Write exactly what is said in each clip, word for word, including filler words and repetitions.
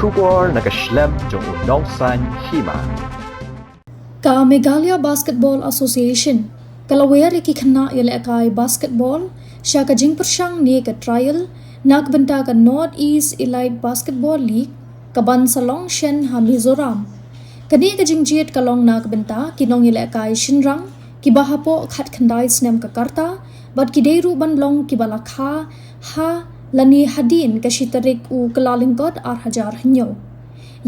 Khubor na ka shlem jong u Nongsaiñ Hima. Ka Meghalaya Basketball Association ka la wer ïa ki khynnah ïalehkai basketball sha ka jingpyrshang ne ka trial na ka bynta ka North East Elite Basketball League ka ban sa long shen ha Mizoram. Kane ka jingjied ka long na ka bynta ki nongïalehkai shynrang kiba hapoh khatkhyndai snem ka rta bad ki dei ruh ban long kiba la kha ha lane hadien ka shi tarik u Kyllalyngkot ar hajar hynñiew.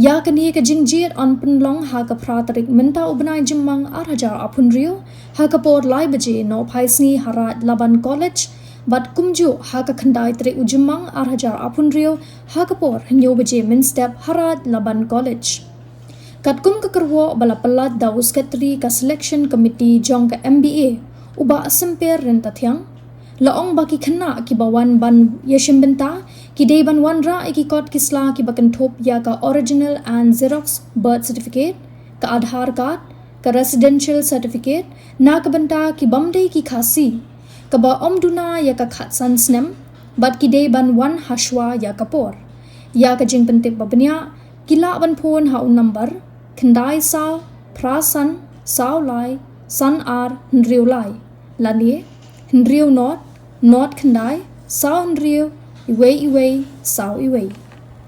Ïa kane ka jingjied yn pynlong ha ka phra tarik mynta u bnai Jymmang ar hajar arphew hynriew ha ka por lai baje nohphai sngi ha Raid Laban College bad kumjuh ha ka khyndai tarik u Jymmang ar hajar arphew hynriew ha ka por hynñiew baje mynstep ha Raid Laban College. Katkum ka kyrwoh ba la pynlait da u Secretary ka Selection Committee jong ka M B A, u Bah Symper Ryntathiang, la ong ba ki khynnah kiba wan ban ïashim bynta ki dei ban wanrah ïa ki kot ki sla kiba kynthup ïa ka original and xerox birth certificate, ka Aadhaar card, ka residential certificate na ka bynta ki bym dei ki Khasi, kaba ym duna ïa ka khatsan snem bad ki dei ban wan ha shuwa ïa ka por. Ïa ka jingpyntip ba bniah ki lah ban phone ha u number khyndai saw phra san saw lai san ar hynriew lai lane hynriew not not khyndai saw hynriew iwei iwei saw iwei.